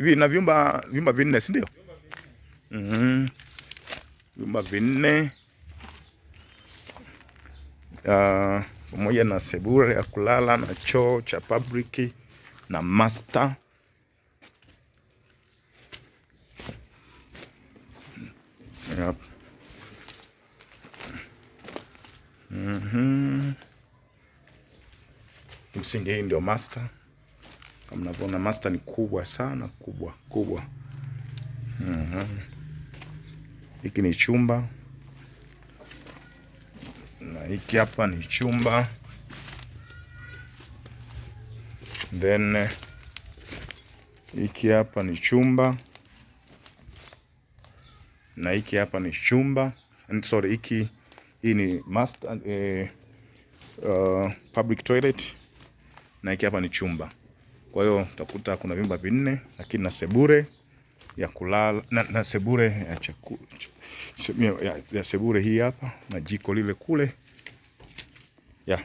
Hivi na vyumba vinne, si ndio? Vyumba vinne pamoja na sebule ya kulala na choo cha public na master. Yep. Kimsingi hii ndio master. Kama mnavyoona master ni kubwa sana, kubwa kubwa. Hiki ni chumba na hiki hapa ni chumba, then hiki hapa ni chumba na hiki hapa ni chumba. Sorry, hiki hii ni master, public toilet na hiki hapa ni chumba. Kwa hiyo utakuta kuna vyumba vinne, lakini na sebure ya kulala na sebure ya chakula ya sebure hii hapa na jiko lile kule ya.